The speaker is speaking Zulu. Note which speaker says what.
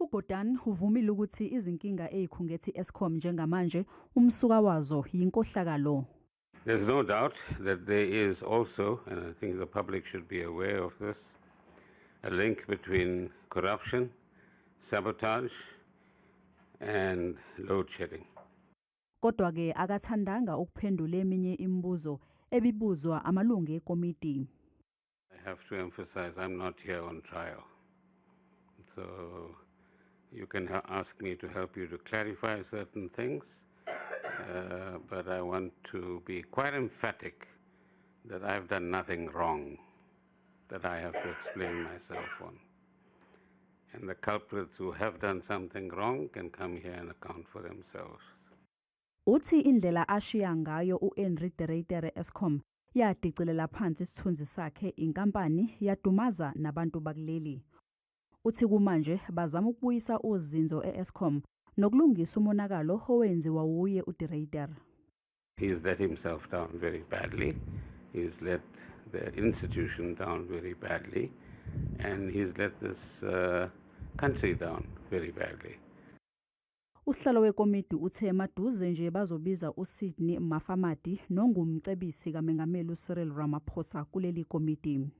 Speaker 1: UGordhan uvumile ukuthi izinkinga ezikhungethe i-Eskom njengamanje umsuka wazo yinkohlakalo.
Speaker 2: There's no doubt that there is also, and I think the public should be aware of this, a link between corruption, sabotage, and load shedding.
Speaker 1: Kodwa ke akathandanga ukuphendula eminye imibuzo ebibuzwa amalungu ekomiti.
Speaker 2: I have to emphasize I'm not here on trial. So you can ask me to help you to clarify certain things, but I want to be quite emphatic that I've done nothing wrong that I have to explain myself on. And the culprits who have done something wrong can come here and account for themselves.
Speaker 1: Uthi indlela ashiya ngayo uHenri de Ruyter Eskom yadicilela phansi isithunzi sakhe inkampani yadumaza nabantu bakuleli. Uthi kumanje bazama ukubuyisa uzinzo e-Eskom nokulungisa umonakalo owenziwa wuye uDe Ruyter.
Speaker 2: He's let himself down very badly. He's let the institution down very badly. And he's let this country down very badly.
Speaker 1: Usihlalo wekomiti uthe maduze nje bazobiza uSydney Mufamadi nongumcebisi kaMengameli uCyril Ramaphosa kuleli komiti.